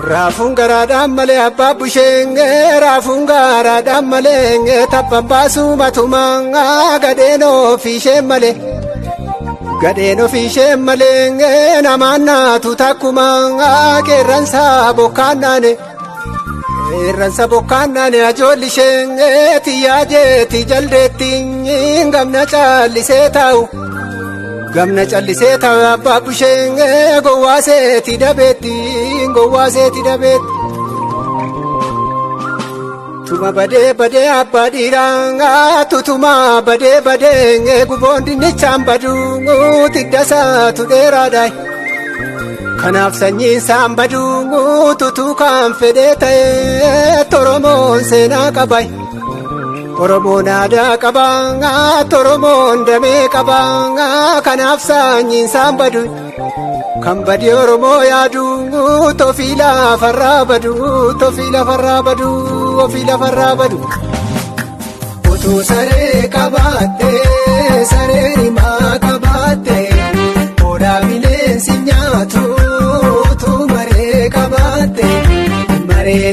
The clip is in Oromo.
Raafuun garaadhaan malee abbaa busheen raafuun garaadhaan malee tabban baasuu matumaa gadheen ofiisheen malee. Gadheen ofiisheen malee namaan naatu takkumaa qeerransa bokkaan naane. Qeerransa bokkaan naane ajoolli isheen xiyyaa jeetti jaldeetti gamna caallisee taa'u. Gamna callisee taa'u abbaa busheen gowwaa seeti dabeetti gowwaa seeti dabeetti. Tuma badee badee abbaa dhiiraa tutuma badee badee guboon dinnichaan baduu tiddasaatu dheeraadha. Kanaaf sanyiin isaan baduu tutuu kan fedhee ta'e Oromoon seenaa qaba. Oromoon aadaa qaba Oromoon damee qaba kanaaf sanyiin isaan badu. Kan badii Oromoo yaadu tofii lafarraa badu tofii lafarraa badu ofii lafarraa badu. Utuu saree qabaattee saree himaa qabaattee hoolaa bineensi nyaatu utuu maree qabaattee maree